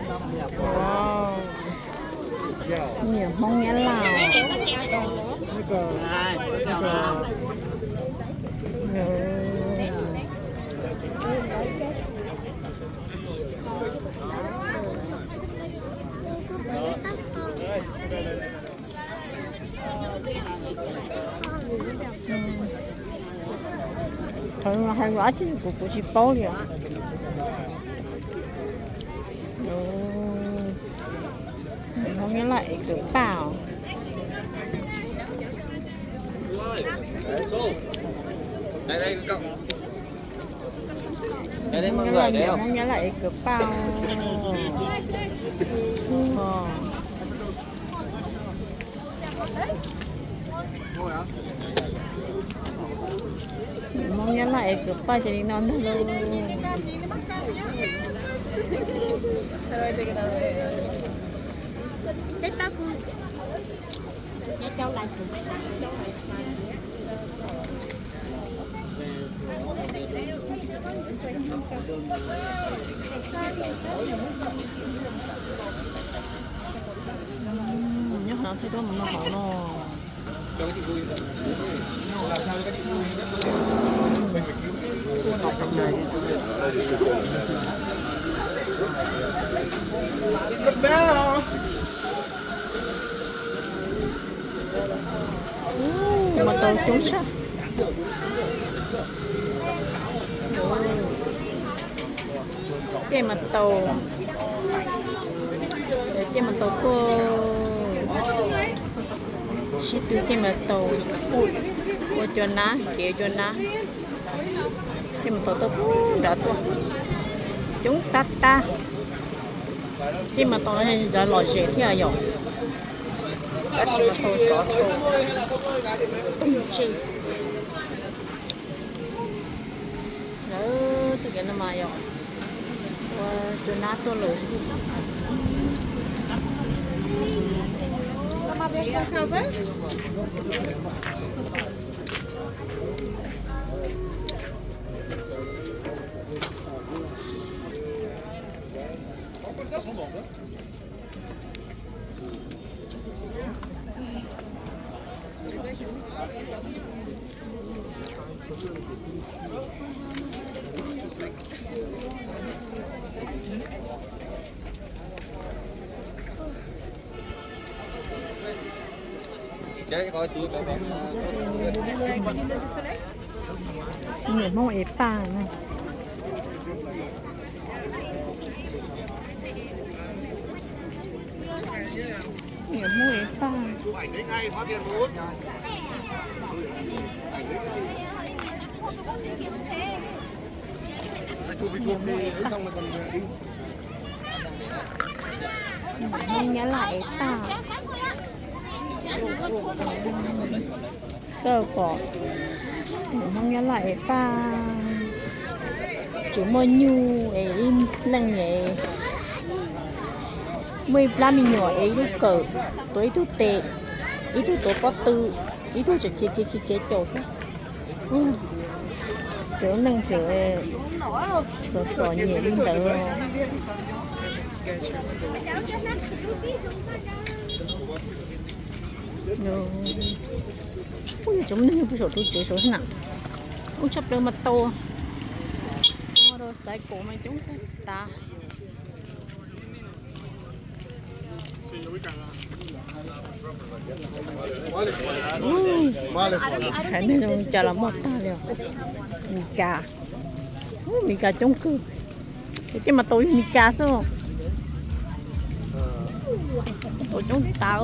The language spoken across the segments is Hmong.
Niam Hmoob Nyab Laj. Hais dab tsi kuv kuv tsis paub li os. Hmoob Nyab Laj es kawm paj os. Hmoob Nyab Laj, Hmoob Nyab Laj es kawm paj os. Hmoob Nyab Laj es kawm paj ces li no ntag lauj. Nyob qhov no thaij duab mus no hauv no. Mas tau coob sab. Tej mas tau, tej mas tau tuaj sib tw, tej mas tau ua cua nab, kev cua nab. Tej mas tau tuaj pub nrad tuaj, coob tab tab. Tej mas tau nrad lom zem thiab yom. Tab sis mas tau tsov tau toog tseg. Lawv txoj kev no mas yog ua cua nab tuaj lawm xwb. Niam Hmoob ev paj na. Niam Hmoob ev paj. Niam Hmoob ev paj. Niam Hmoob Nyab Laj ev paj. Koj pom, niam Hmoob Nyab Laj ev paj, tseem muaj nyuj es ib leej es muaj ib plab me nyuam es ib lub kawm, tuav ib tug tes, ib tug tuav pob tw, ib tug tseem khiav khiav khiav caum xwb. Tseem neeg tseem txom txom nyem li ntawd. Ub, yog tseem neeg pw saum tus tsev saud na. Ub, tshaj plaws mas tau. Muaj rau xaiv kaum mas coob tas. Haiv neeg zoo li cas los muaj tag li os. Mis Kas, Mis Kas coob kawg. Ces tej mas tau yog Mis Kas xwb. Tau coob tas.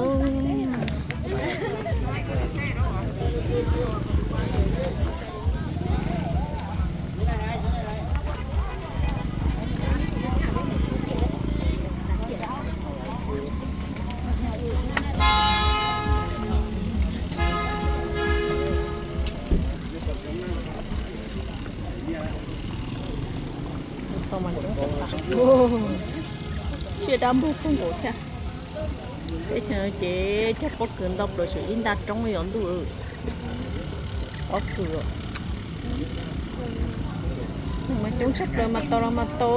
Tsiaj dab npog kawg nkaus thiab. Teb chaws ces cog pob kws ntau plaws, saum ib nta roob yog ntuj. Pob kws mas coob tshaj plaws mas tau los mas tau.